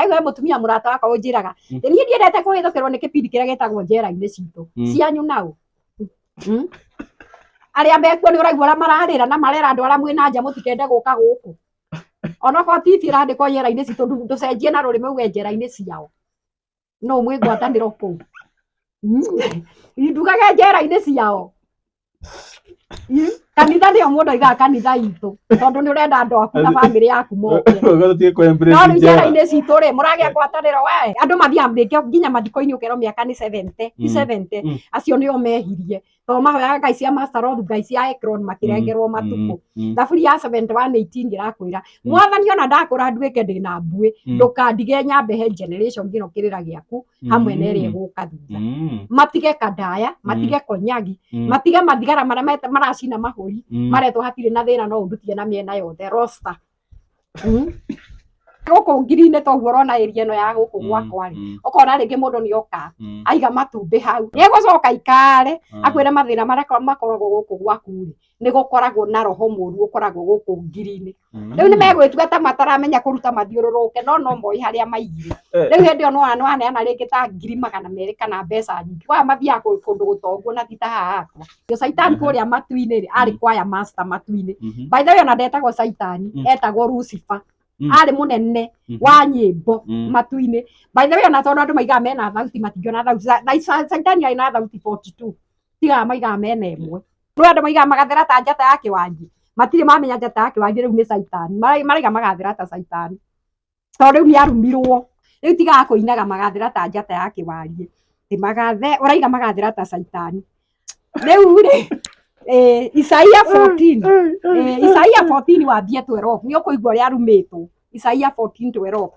Rĩu he mũtumia mũrata wakwa ũnjĩraga, niĩ ndiendete kũhĩtũkĩrwo nĩ kĩbindi kĩrĩa gĩtagwo njera-inĩ citũ. Cianyu nao. Arĩa mekuo nĩ ũraigua ũrĩa mararĩra na marera andũ arĩa mwĩ na nja mũtikende gũka gũkũ. Onokorwo TV ĩrandĩkwo njera-inĩ citũ ndũcenjie na rũrĩmĩ uge njera-inĩ ciao. No mwĩ ngwatanĩro kũu. Ndugage njera-inĩ ciao. Kanitha nĩyo mũndũ aigaga kanitha itũ tondũ nĩ ũrenda andũ aku na bamĩrĩ yaku moke. Ũgathiĩ kũ embrace No rĩu njera. njera-inĩ citũ rĩ mũragĩa ngwatanĩro we andũ mathiaga rĩngĩ nginya mathiko-inĩ ũkerwo mĩaka nĩ 70 ti 70 acio nĩo mehirie tondũ mahoyaga ngai cia Mastaroth ngai cia Ekron makĩrengerwo matukũ. Thaburi ya 71:18 ĩrakwĩra mwathani ona ndakũra nduĩke ndĩna mbuĩ ndũkandige nyambe he generation ĩno kĩrĩra gĩaku hamwe na ĩrĩa ĩgũka thutha. Matige kandaya, matige konyagi, matige mathigara marĩa maracina mahũri, maretwo hatirĩ na thĩna no ũndutie na mĩena yothe roster. Gũkũ ngiri-inĩ toguo ũrona area ĩno ya gũkũ gwakwa rĩ, ũkona rĩngĩ mũndũ nĩ oka aiga matumbĩ hau, nĩ egũcoka aikare akwĩre mathĩna marĩa makoragwo gũkũ gwaku rĩ, nĩ gũkoragwo na roho mũru ũkoragwo gũkũ ngiri-inĩ. Rĩu nĩ megwĩtua ta mataramenya kũruta mathiũrũrũke no no moĩ harĩa maigire. Rĩu hĩndĩ ĩyo nĩwona nĩwaneana rĩngĩ ta ngiri magana merĩ kana mbeca nyingĩ. Kwaya mathiaga kũndũ gũtongu na ti ta haha hakwa. Caitani kũrĩa matu-inĩ rĩ, arĩ kwaya master matu-inĩ. By the way ona ndetagwo Caitani, etagwo Lucifer. Arĩ mũnene wa nyĩmbo matu-inĩ. By the way ona tondũ andũ maigaga mena thauti matingĩona thauti. Caitani arĩ na thauti 42. Tigaga maigaga mena ĩmwe. Rĩu andũ maigaga magathera ta njata ya kĩwanji. Matirĩ mamenya njata ya kĩwanji rĩu nĩ Caitani. Maraiga magathera ta Caitani. Tondũ rĩu nĩ arumirwo. Rĩu tigaga kũinaga magathera ta njata ya kĩwariĩ. Ti magathe, ũraiga magathera ta Caitani. Rĩu rĩ, Isaia 14. Isaia 14 wambie 12. Nĩ ũkũigua ũrĩa arumĩtwo. Isaia 14:12.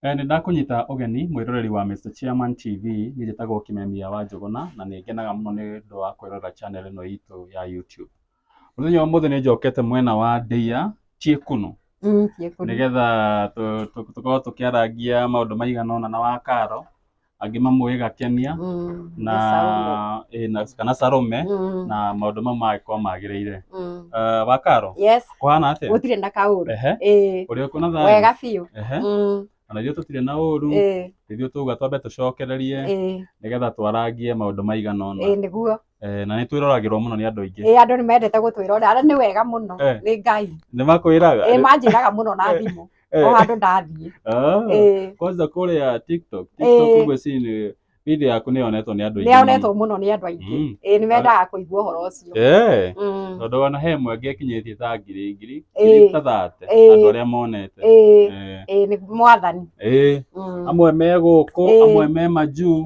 Nĩ ndakũnyita ũgeni mwĩroreri wa Mr Chairman TV, niĩ njĩtagwo Kĩmemia wa Njũgũna na nĩ ngenaga mũno nĩ ũndũ wa kwĩrorera channel ĩno itũ ya YouTube. Mũthenya wa ũmũthĩ nĩ njokete mwena wa Ndeiya Tiekunu nĩgetha tũkorwo tũkĩarangia maũndũ maigana ũna na Wakaro, angĩ mamũĩ Gakenia na kana Salome na maũndũ mau magagĩkorwo magĩrĩire. Wakaro, Yes. kũhana atĩa? Gũtirĩ na kaũru. Ũrĩ o kuo na thayũ? Wega biũ. Ona ithuĩ tũtirĩ na ũru, ithuĩ tuga twambe tũcokererie nĩgetha twarangie maũndũ maigana ũna. Ĩĩ nĩguo. Na nĩ twĩroragĩrwo mũno nĩ andũ aingĩ. Ĩĩ andũ nĩ mendete gũtwĩrorera, na nĩ wega mũno. Nĩ Ngai. Nĩ makwĩraga? Ĩĩ manjĩraga mũno na thimũ. O handũ ndathiĩ. Kwanza kũrĩa TikTok, TikTok ngwĩciria video yaku nĩ yonetwo nĩ andũ aingĩ. Nĩ yonetwo mũno nĩ andũ aingĩ. Ĩĩ nĩ mendaga kũigua ũhoro ũcio. Tondũ ona he ĩmwe ĩngĩkinyĩtie ta ngiri ngiri ta 30 andũ arĩa monete. Ĩĩ nĩ mwathani. Amwe me gũkũ, amwe me majuu,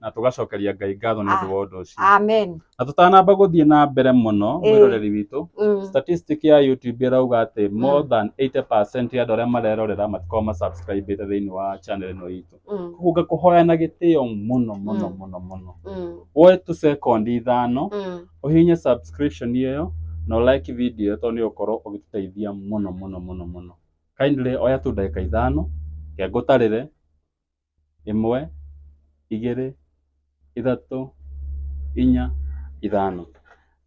na tũgacokeria Ngai ngatho nĩ ũndũ wa ũndũ ũcio. Amen. Na tũtanamba gũthiĩ na mbere mũno mwĩroreri witũ, statistic ya YouTube ĩrauga atĩ more than 80% ya andũ arĩa marerorera matikoragwo ma subscribe ĩte thĩinĩ wa channel ĩno itũ. Koguo ngakũhoya na gĩtĩo mũno mũno mũno mũno. Woe tu sekondi ithano, ũhihinye subscription ĩyo na ũ like video ĩyo tondũ nĩ ũgũkorwo ũgĩtũteithia mũno mũno mũno mũno. Kindly oya tu ndagĩka ithano, reke ngũtarĩre, 1, 2, 3, 4, 5.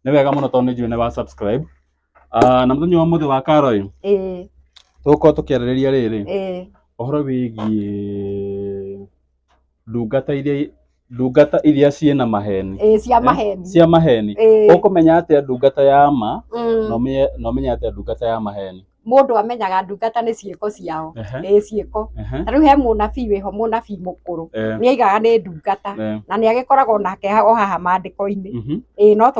Nĩ wega mũno tondũ nĩ njũĩ nĩ wa subscribe. Na mũthenya wa ũmũthĩ wa Karo ĩ, tũgũkorwo tũkĩarĩrĩria rĩrĩ, ũhoro wĩgiĩ ndungata iria ndungata iria ciĩna maheni. Ĩĩ cia maheni. Cia maheni. Ũkũmenya atĩa ndungata ya ma na ũmenye atĩa ndungata ya maheni? Mũndũ amenyaga ndungata nĩ ciĩko ciao. Ĩĩ ciĩko. Ta rĩu he mũnabii wĩho mũnabii mũkũrũ. Nĩ aigaga nĩ ndungata na nĩ agĩkoragwo nake o haha maandĩko-inĩ. Ĩĩ no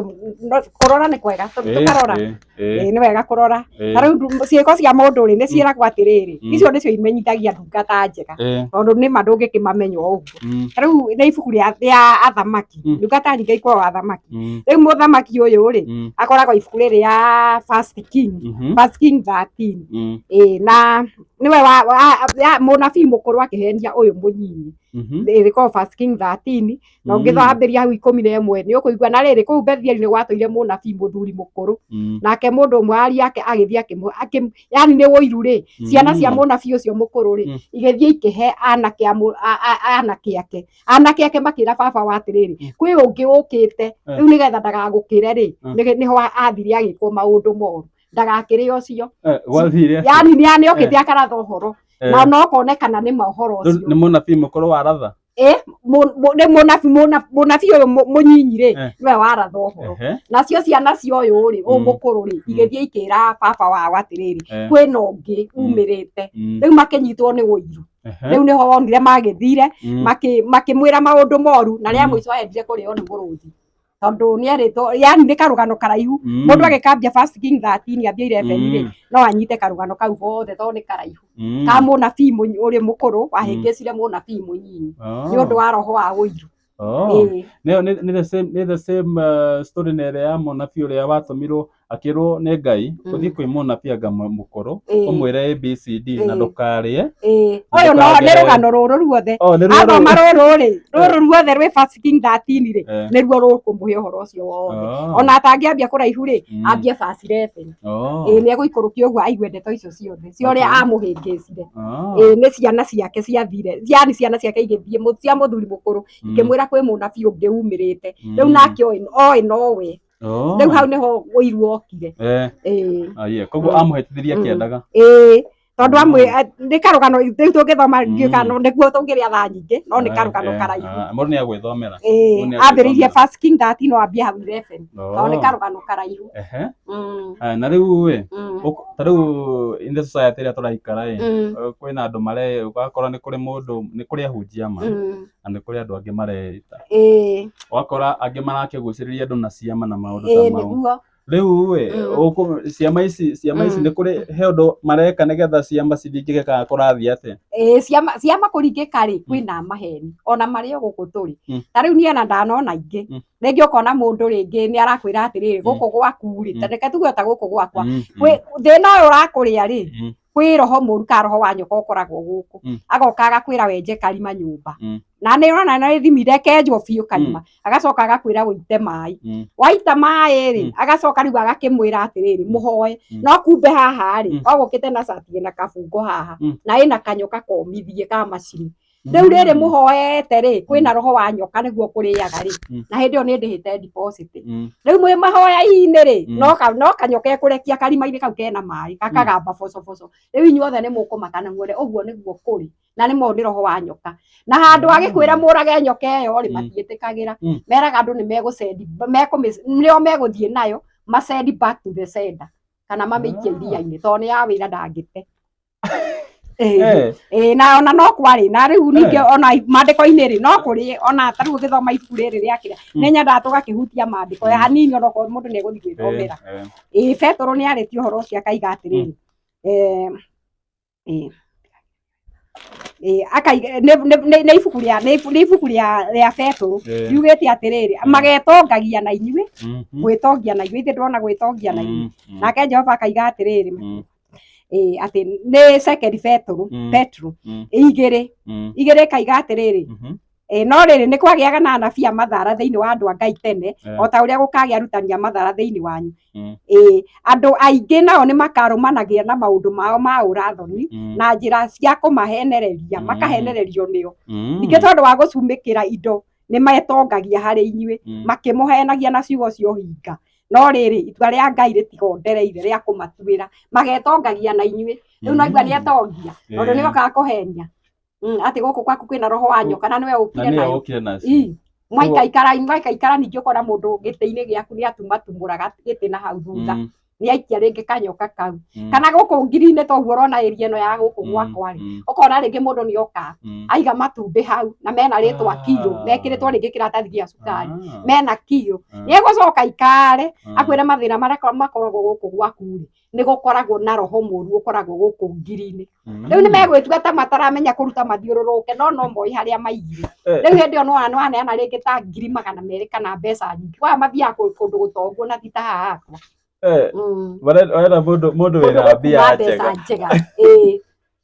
kũrora nĩ kwega tũkarora. Ĩĩ nĩ wega kũrora. Ta rĩu ciĩko cia mũndũ rĩ nĩ ciĩragwo atĩrĩrĩ, icio nĩcio imenyithagia ndungata njega tondũ nĩma ndũngĩkĩmamenya o ũguo. Ta rĩu nĩ ibuku rĩa athamaki, ndungata nyingĩ ikoragwo athamaki. Rĩu mũthamaki ũyũ rĩ, akoragwo ibuku rĩrĩ rĩa First King, First King 30. 13. Ĩĩ, na nĩwe mũnabii mũkũrũ akĩhenia ũyũ mũnyinyi. Ĩrĩkorwo First King 13 na ũngĩthambĩria hau 11 nĩ ũkũigua. Na rĩrĩ, kũu Bethieli nĩ gwatũire mũnabii mũthuri mũkũrũ, nake mũndũ ũmwe wa ariũ ake agĩthiĩ yani nĩ ũiru rĩ, ciana cia mũnabii ũcio mũkũrũ rĩ, igĩthiĩ ikĩhe anake anake ake, anake ake makĩra baba wa atĩrĩrĩ, kwĩ ũngĩ ũkĩte rĩu nĩgetha ndagagũkĩre rĩ, nĩho athire agĩkwo maũndũ moru, ndagakĩrĩ ũcio. Gwathire atĩa? Yani nĩ okĩte akaratha ũhoro na no konekana nĩ ma ũhoro ũcio. Nĩ mũnabii mũkũrũ waratha? Ĩ, nĩ mũnabii ũyũ mũnyinyi rĩ, nĩwe waratha ũhoro. Nacio ciana cia ũyũ rĩ, ũyũ mũkũrũ rĩ, igĩthiĩ ikĩra baba wao atĩrĩrĩ, kwĩna ũngĩ umĩrĩte. Rĩu makĩnyitwo nĩ ũiru. Rĩu nĩho wonire magĩthire, makĩmwĩra maũndũ moru, na rĩa mũico endire kũrĩo nĩ mũrũthi, tondũ nĩerĩtwo, yani nĩ karũgano karaihu. Mũndũ agĩkambia First King 13 ambia 11 rĩ, no anyite karũgano kau gothe tondũ nĩ karaihu, ka mũnabii ũrĩ mũkũrũ wahĩngĩcire mũnabii mũnyinyi nĩ ũndũ wa roho wa ũiru. Ĩĩ. Nĩ the same story na ĩrĩa ya mũnabii ũrĩa watũmirwo akĩrwo nĩ Ngai, ũthiĩ kwĩ mũnabii anga mũkũrũ, ũmwĩre ABCD na ndũkarĩe. Ĩĩ, ũyũ no nĩ rũgano rũrũ ruothe. Oh, nĩ ruo Athoma rũrũ. Rũrũ rĩ, rũrũ ruothe rwĩ First King 13 rĩ, nĩruo rũkũmũhe ũhoro ũcio wothe. Ona atangĩambia kũraihu rĩ, ambie verse 11. Ĩĩ, nĩ egũikũrũkia ũguo aigue ndeto icio ciothe cia ũrĩa amũhĩngĩcire. Ĩĩ, nĩ ciana ciake ciathire, yani ciana ciake igĩthiĩ cia mũthuri mũkũrũ, ikĩmwĩra kwĩ mũnabii ũngĩ umĩrĩte rĩu, nake oĩ nowe. Rĩu hau nĩho ũiru wokire. Ĩĩ. Aye, koguo amũhĩtithirie akĩendaga. Ĩĩ, tondũ amwe nĩ karũgano rĩu tũngĩthoma, ndiũĩ kana nĩguo tũngĩrĩa thaa nyingĩ, no nĩ karũgano karaihu. Ah, mũndũ nĩ agwĩthomera. Ĩĩ. Mũndũ nĩ Ambĩrĩirie agwĩthomera. First King 13, no ambie hau 11, tondũ nĩ karũgano karaihu. Ah, na rĩu ĩ, ta rĩu in the society ĩrĩa tũraikara ĩ, kwĩna andũ mare, ũgakora nĩ kũrĩ mũndũ, nĩ kũrĩ ahunjia ma, na nĩ kũrĩ andũ angĩ mareita. Ũgakora angĩ marakĩgucĩrĩria andũ na ciama na maũndũ ta mau. Rĩu ĩ, ciama ici, nĩ kũrĩ he ũndũ mareka nĩgetha ciama cithingĩke, kana kũrathiĩ atĩa? Ĩĩ, ciama kũringĩka rĩ, kwĩna maheni ona marĩ o gũkũ tũrĩ. Ta rĩu niĩ ona ndanona ingĩ, rĩngĩ ũkona mũndũ rĩngĩ nĩ arakwĩra atĩrĩrĩ, gũkũ gwaku rĩ, ta reke tuge ta gũkũ gwakwa, thĩna ũyũ ũrakũrĩa rĩ, kwĩ roho mũru ka roho wa nyoka ũkoragwo gũkũ. Agoka agakwĩra wenje karima nyũmba, na nĩ ũrona nĩ thimire kenjwo biũ karima, agacoka agakwĩra ũite maĩ. Waita maĩ rĩ, agacoka rĩu agakĩmwĩra atĩrĩrĩ, mũhoe. No kumbe haha rĩ, ogũkĩte na cati ĩna kabungo haha, na ĩna kanyoka komithie ka macini. Rĩu rĩrĩ mũhoete rĩ, kwĩna roho wa nyoka nĩguo kũrĩaga rĩ, na hĩndĩ ĩyo nĩ ndĩhĩte deposit. Rĩu mwĩ mahoya-inĩ rĩ, no kanyoka ekũrekia karima-inĩ kau kena maĩ, gakagamba bocoboco. Rĩu inyuothe nĩ mũkũmaka na muone ũguo nĩguo kũrĩ, na nĩ mo nĩ roho wa nyoka. Na handũ agĩkwĩra mũrage nyoka ĩyo rĩ, matiĩtĩkagĩra. Meraga andũ nĩ megũcendi, nĩo megũthiĩ nayo masend back to the sender, kana mamĩikie iria-inĩ, tondũ nĩ ya wĩra ndangĩte. Ĩĩ, na ona no kwarĩ na rĩu ningĩ ona maandĩko-inĩ rĩ, no kũrĩ ona ta rĩu ũgĩthoma ibuku rĩrĩ rĩa kĩrĩa, nĩ nyendaga tũgakĩhutia maandĩko hanini, onokorwo mũndũ nĩ egũthiĩ gwĩthomera. Ĩĩ, Petero nĩ arĩtie ũhoro ũcio akaiga atĩrĩrĩ, ĩĩ ĩĩ, akaiga nĩ ibuku rĩa nĩ ibuku rĩa Petero, riugĩte atĩrĩrĩ, magetongagia na inyuĩ, gwĩtongia na inyuĩ, ithe ndĩrona gwĩtongia na inyuĩ. Nake Jehova akaiga atĩrĩrĩ, ĩĩ, atĩ nĩ Second Petero, Petro 2 2 ĩkaiga atĩrĩrĩ, ĩĩ, no rĩrĩ, nĩ kwagĩaga na anabii a mathara thĩinĩ wa andũ a Ngai tene, o ta ũrĩa gũkagĩa arutani a mathara thĩinĩ wanyu. Ĩĩ, andũ aingĩ nao nĩ makarũmanagia na maũndũ mao ma ũrathoni na njĩra cia kũmahenereria, makahenererio nĩo. Ningĩ tondũ wa gũcumĩkĩra indo nĩ metongagia harĩ inyuĩ, makĩmũhenagia na ciugo cia ũhinga. No rĩrĩ, itua rĩa Ngai rĩtigondereire rĩa kũmatuĩra. Magetongagia na inyuĩ. Rĩu naigua nĩ etongia, tondũ nĩ okaga kũhenia atĩ gũkũ gwaku kwĩna roho wa nyoka na nĩwe Na ũkire nĩwe nayo. ũkire nacio. Ii. Mwaikaikara mwaikaikara, ningĩ ũkona mũndũ gĩtĩ-inĩ gĩaku nĩ atuma-tumũra gĩtĩ na hau thutha, nĩ aikia rĩngĩ kanyoka kau. Kana gũkũ ngiri-inĩ ta ũguo ũrona area ĩno ya gũkũ gwakwa rĩ, ũkona rĩngĩ mũndũ nĩ oka aiga matumbĩ hau na mena rĩtwa kiro, mekĩrĩtwo rĩngĩ kĩratathi gĩa cukari, mena kiro. Nĩ egũcoka ikare akwĩre mathĩna marĩa makoragwo gũkũ gwaku rĩ, nĩ gũkoragwo na roho mũru ũkoragwo gũkũ ngiri-inĩ. Rĩu nĩ megwĩtua ta mataramenya kũruta mathiũrũrũke, no no moĩ harĩa maigire. Rĩu hĩndĩ ĩyo nĩwona nĩwaneana rĩngĩ ta 200,000 kana mbeca nyingĩ, kwaya mathiaga kũndũ gũtongu ona ti ta haha hakwa. Marenda mũndũ Mũndũ wĩna gũkuma mbia mbeca njega. Njega, ĩĩ,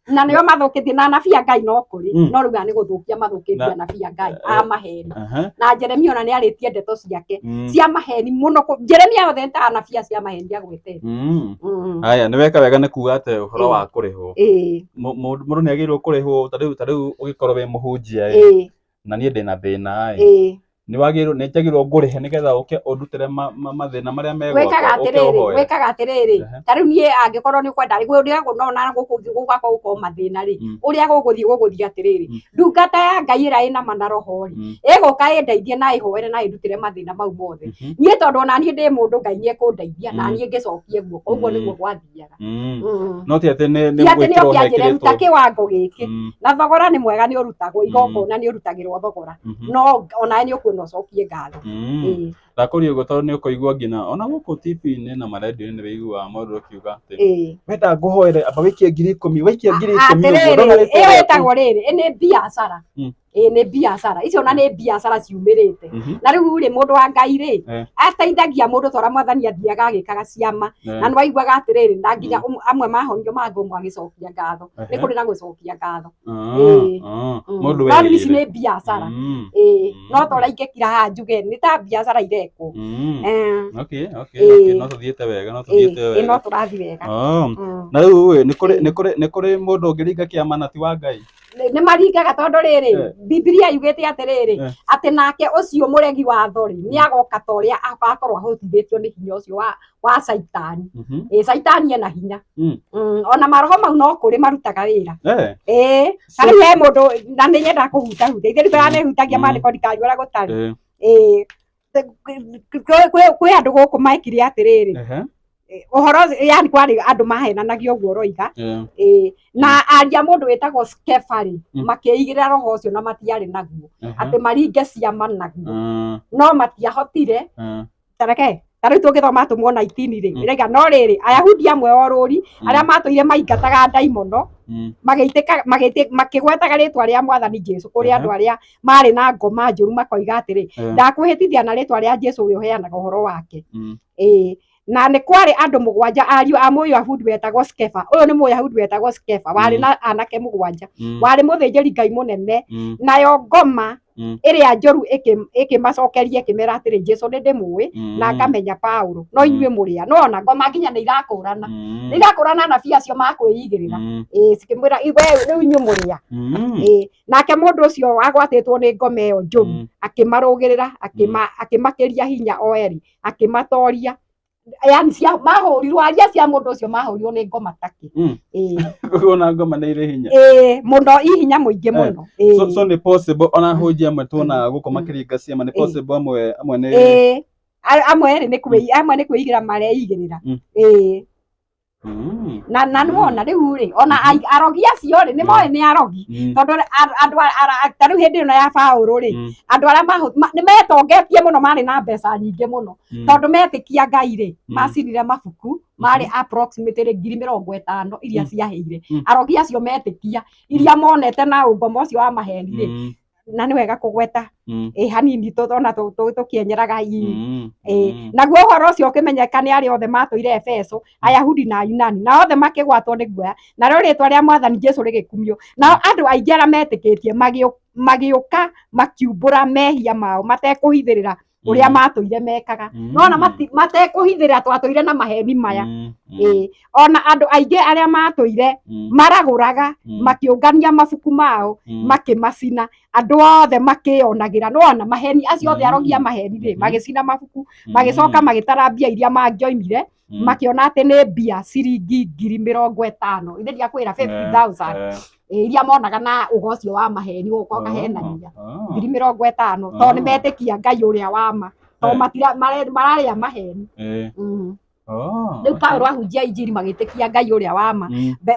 na nĩo mathũkĩtie na anabii a Ngai no kũrĩ, no rĩu aya nĩ gũthũkia mathũkĩtie anabii a Ngai a maheni. Na Jeremia ona nĩ arĩtie ndeto ciake cia maheni mũno. Jeremia othe ta anabii acio a maheni agwetete. Haya, nĩ weka wega nĩ kuga atĩ ũhoro wa kũrĩhwo, mũndũ nĩ agĩrĩirwo kũrĩhwo. Ta rĩu ũgĩkorwo wĩ mũhunjia ĩ, na niĩ ndĩna thĩna ĩ, nĩ wagĩrĩirwo, nĩ njagĩrĩirwo ngũrĩhe nĩgetha ũke ũndutĩre mathĩna marĩa me Wĩkaga gwakwa, ũke atĩrĩrĩ, ũhoere? Wĩkaga atĩrĩrĩ, ta rĩu niĩ angĩkorwo nĩ ũkwenda rĩ, ũrĩa nona gũkũ gwakwa gũkorwo mathĩna rĩ, ũrĩa gũgũthiĩ atĩrĩrĩ, ndungata ya Ngai ĩrĩa ĩna ma na roho rĩ, ĩgũka ĩndeithie na ĩhoere na ĩndutĩre mathĩna mau mothe. Niĩ tondũ ona niĩ ndĩ mũndũ, Ngai nĩ ekũndeithia na niĩ ngĩcokie guoko. Ũguo nĩguo gwathiaga. No ti atĩ nĩ Ti atĩ nĩ gwĩkĩrwo ũke anjĩre ruta hekĩrĩtwo. Kĩwango gĩkĩ, na thogora nĩ mwega, nĩ ũrutagwo igongona, nĩ ũrutagĩrwo thogora, no onawe nĩ ũkuona ũcokie ngatho. Ĩĩ. Ndakũria ũguo tondũ nĩ ũkũigua nginya ona gũkũ TV-inĩ na marendio-inĩ, nĩ wĩiguaga mũndũ ũkiuga atĩ wenda ngũhoere, amba wĩikie 10,000, wĩikie 10,000 ũguo, ndona Atĩrĩrĩ, rĩtwa ĩyo rĩaku. ĩtagwo rĩrĩ, ĩ nĩ biacara. Ĩĩ, nĩ biacara icio, na nĩ biacara ciumĩrĩte. Na rĩu rĩ, mũndũ wa Ngai rĩ, ateithagia mũndũ ta ũrĩa Mwathani athiaga agĩkaga ciama, na nĩ waiguaga atĩrĩrĩ, na nginya amwe mahonio mangũmũ agĩcokia ngatho. Nĩ kũrĩ na gũcokia ngatho. Ĩĩ. Mũndũ No rĩu ici wĩigĩire. nĩ biacara. Ĩĩ, no ta ũrĩa ingĩkira haha njuge nĩ ta biacara irekwo. Okay. Okay, no tũthiĩte wega, no tũthiĩte Ĩĩ, no wega. tũrathiĩ wega. Oh. Na rĩu ĩ, nĩ kũrĩ mũndũ ũngĩringa kĩama na ti wa Ngai? Nĩ maringaga, tondũ rĩrĩ, Bibilia yugĩte atĩrĩrĩ, atĩ nake ũcio mũregi watho rĩ, nĩ agoka ta ũrĩa akorwo ahotithĩtio nĩ hinya ũcio wa Caitani. Ĩ, Caitani ena hinya. Ona maroho mau no kũrĩ marutaga wĩra. Ĩĩ, ta rĩu he mũndũ, na nĩ nyendaga kũhutahutia ithe rĩu nĩhutagia maandĩko ndikanyua ũrĩa gũtarĩ. Ĩĩ, kwĩ andũ gũkũ mekire atĩrĩrĩ, ũhoro yani kwarĩ andũ mahenanagia ũguo ũroiga. Ĩĩ, na aria mũndũ wĩtagwo Skefa rĩ, makĩigĩrĩra roho ũcio na matiarĩ naguo, atĩ maringe ciama naguo, no matiahotire. Tareke ta rĩu tũngĩthoma Atũmwo 19 rĩ, ĩraiga no rĩrĩ, Ayahudi amwe o rũri arĩa matũire maingataga ndaimono magĩitĩka makĩgwetaga rĩtwa rĩa Mwathani Jesu kũrĩ andũ arĩa marĩ na ngoma njũru, makoiga atĩrĩ, "Ndakwĩhĩtithia na rĩtwa rĩa Jesu ũrĩa ũheanaga ũhoro wake." Ĩĩ, na nĩ kwarĩ andũ mũgwanja ariũ a Mũyahudi wetagwo Skefa. Ũyũ nĩ Mũyahudi wetagwo Skefa, warĩ na anake mũgwanja, warĩ mũthĩnjĩri Ngai mũnene. Nayo ngoma ĩrĩa njũru ĩkĩmacokeria ĩkĩmera atĩrĩ, "Jesu nĩ ndĩmũĩ, na ngamenya Paulo, no inyuĩ mũrĩa." No ona ngoma nginya nĩ irakũrana, nĩ irakũrana anabii acio makwĩigĩrĩra. Ĩĩ, cikĩmwĩra, "We rĩu inyuĩ mũrĩa?" Ĩĩ, nake mũndũ ũcio wagwatĩtwo nĩ ngoma ĩyo njũru akĩmarũgĩrĩra, akĩmakĩria hinya o erĩ, akĩmatoria. Yani cia mahũrirwo, aria cia mũndũ ũcio mahũrirwo nĩ ngoma takĩ. Ĩĩ. Koguo ona ngoma nĩ irĩ hinya. Ĩĩ, mũno, i hinya mũingĩ mũno. Ĩĩ. So nĩ possible ona hũnjia amwe tuonaga gũkũ makĩringa ciama, nĩ possible amwe nĩ Ĩĩ, amwe rĩ, nĩ kwĩ amwe nĩ kwĩigĩra mareigĩrĩra. Ĩĩ. Na nĩwona rĩu rĩ, ona arogi acio rĩ, nĩ moĩ nĩ arogi, tondũ andũ ta rĩu hĩndĩ ĩno ya Paũlũ rĩ, andũ arĩa nĩ metongetie mũno, marĩ na mbeca nyingĩ mũno, tondũ metĩkia Ngai rĩ, macinire mabuku marĩ approximately 50,000 iria ciahĩire. Arogi acio metĩkia iria monete na ũngoma ũcio wa maheni rĩ, na nĩ wega kũgweta ĩ hanini ona tũkĩenyeraga i. Ĩ, naguo ũhoro ũcio ũkĩmenyeka nĩ arĩa othe matũire Efeso, Ayahudi na Ayunani, na othe makĩgwatwo nĩ guoya, narĩo rĩtwa rĩa Mwathani Jesu rĩgĩkumio. Nao andũ aingĩ arĩa metĩkĩtie magĩũka makiumbũra mehia mao matekũhithĩrĩra ũrĩa matũire mekaga. Nona matekũhithĩrĩra, twatũire na maheni maya. Ĩĩ, ona andũ aingĩ arĩa matũire maragũraga makĩũngania mabuku mao, makĩmacina, andũ othe makĩonagĩra. Nĩwona maheni acio othe, arogi a maheni rĩ, magĩcina mabuku, magĩcoka magĩtara mbia iria mangĩoimire, makĩona atĩ nĩ mbia ciringi 50,000. Ithe ndiakwĩra 50,000, ĩ, iria monaga na ũgo ũcio wa maheni gũka ũkahenania, 50,000, tondũ nĩ metĩkia Ngai ũrĩa wa ma, tondũ mararĩa maheni. Rĩu Paũlũ ahunjia injiri, magĩtĩkia Ngai ũrĩa wa ma,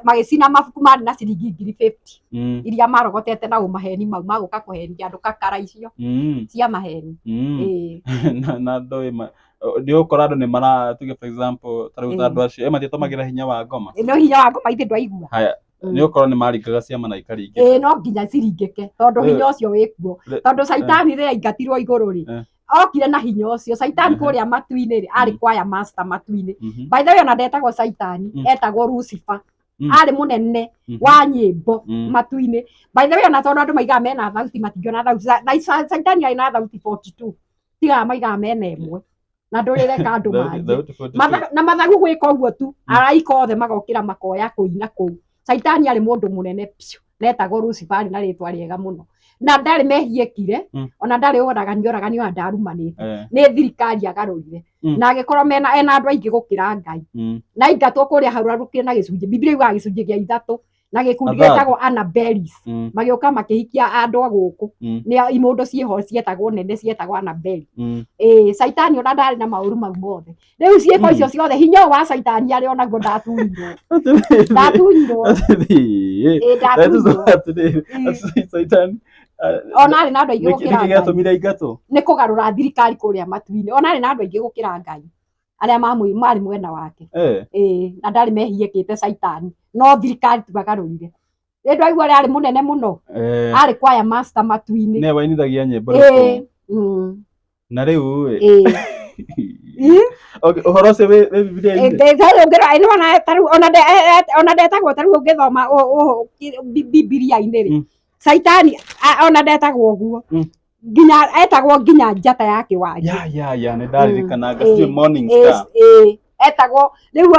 magĩcina mabuku marĩ na ciringi 50,000 iria marogotete na ũmaheni mau magũka kũhenia andũ, kakara icio cia maheni. Ĩĩ. Na andũ nĩ ũgũkora andũ nĩ mara, tuge for example, ta rĩu ta andũ acio matiatũmagĩra hinya wa ngoma. No hinya wa ngoma ithe ndwaigua. Haya, nĩ ũgũkora nĩ maringaga ciama na ikaringĩka. Ĩĩ, no nginya ciringĩke, tondũ hinya ũcio wĩkuo, tondũ Caitani rĩrĩa aingatirwo igũrũ rĩ, Okire na hinya ũcio Caitani kũrĩa matu-inĩ rĩ, arĩ choir master matu-inĩ. By the way, ona ndetagwo Caitani, etagwo Lucifer. Arĩ mũnene wa nyĩmbo matu-inĩ. By the way, ona tondũ andũ maigaga mena thauti, matingĩona thauti. Caitani arĩ na thauti 42, tigaga maigaga mena ĩmwe na ndũrĩreka andũ marie. Thauti 42. Na mathagu gwĩka ũguo tu, araika othe magokĩra makoya kũina kũu. Caitani arĩ mũndũ mũnene piũ, netagwo Lucifer, arĩ na rĩtwa rĩega mũno, na ndarĩ mehiĩkire, ona ndarĩ oragani oragani, ona ndarumanĩte. Nĩ thirikari agarũrire, na agĩkorwo mena ena andũ aingĩ gũkĩra Ngai, na aingatwo kũrĩa harũrarũkire na gĩcunjĩ, Biblia yugaga gĩcunjĩ gĩa ithatũ, na gĩkundi gĩtagwo Anabellis, magĩũka makĩhikia andũ a gũkũ. Nĩ imũndũ ciĩho cietagwo nene, cietagwo Anabeli. Ĩĩ, Caitani ona ndarĩ na maũru mau mothe. Rĩu ciĩko icio ciothe, hinya ũyũ wa Caitani arĩ onaguo, ndatunyirwo, ndatunyirwo. Ĩĩ, ndatunyirwo. Caitani Ona arĩ na andũ aingĩ gũkĩra nĩkĩ Ngai. Gĩatũmire aingatwo? Nĩ kũgarũra thirikari kũrĩa matu-inĩ. Ona arĩ na andũ aingĩ gũkĩra Ngai arĩa marĩ mwena wake. Ĩĩ, na ndarĩ mehiĩkĩte Caitani, no thirikari tu agarũrire. Rĩ ndwaigua ũrĩa arĩ mũnene mũno? Arĩ choir master matu-inĩ. Nĩwe wainithagia nyĩmbo. Ĩĩ. Na rĩu ĩ Ĩĩ. Okay, ũhoro ũcio wĩ Bibilia-inĩ? Ona ndetagwo, tarĩu ũngĩthoma Bibilia-inĩ rĩ, Caitani ona ndetagwo ũguo, nginya etagwo nginya njata ya kĩwariĩ. Ya, nĩ ndaririkana sijui morning star. Ĩĩ, etagwo rĩu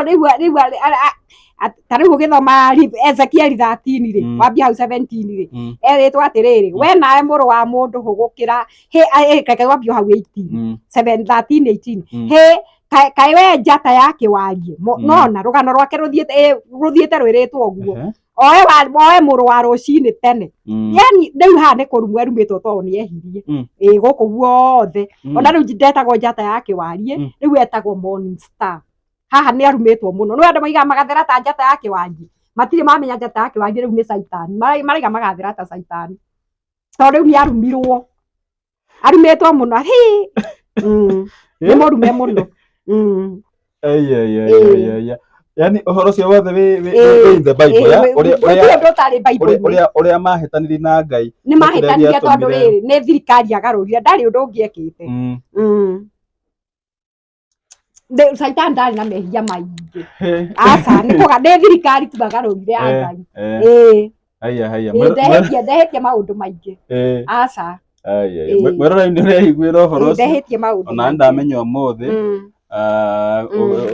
ta rĩu ũgĩthoma Ezekiel 13 rĩ, wambia hau 17 rĩ, erĩtwo atĩrĩrĩ, we nawe mũrũ wa mũndũ, hũgũkĩra hĩ, reke wambie hau 18, 7 13 18. Hĩ, kaĩ we njata ya kĩwariĩ, nona rũgano rwake rũthiĩte rwĩrĩtwo ũguo, oe mũrũ wa rũcinĩ tene. Yani rĩu haha nĩ kũrumwo erumĩtwo tondũ nĩ ehirie. Ĩ gũkũ guothe, ona rĩu ndetagwo njata ya kĩwariĩ, rĩu etagwo morning star. Haha nĩ arumĩtwo mũno. Nĩ andũ maigaga magathera ta njata ya kĩwariĩ, matirĩ mamenya njata ya kĩwariĩ rĩu nĩ Caitani. Maraiga magathera ta Caitani tondũ rĩu nĩ arumirwo, arumĩtwo mũno. Hi, nĩ mũrume mũno. Ai, ai, ai, ai, ai, ai. Yani ũhoro ũcio wothe wĩ in the Bible, ya? Ũrĩa Gũtirĩ ũrĩa ũndũ ũtarĩ ũrĩa Bible-inĩ. ũrĩa mahĩtanirie na Ngai. Nĩ Nĩ kĩrĩa mahĩtanirie tondũ gĩatũmire- rĩrĩ nĩ thirikari agarũrire, ndarĩ ũndũ ũngĩ ekĩte. Caitani ndarĩ na mehia maingĩ, aca, nĩ kũga nĩ thirikari tu agarũrire ya Ngai. Ĩĩ. Haya, haya. Ĩĩ, ndehĩtie maũndũ maingĩ, aca. Aya, Ĩĩ. Mwĩroreri nĩ ũreiguĩra ũhoro Ĩĩ, ũcio. ndehĩtie maũndũ Ona maingĩ. ndamenya ũmũthĩ.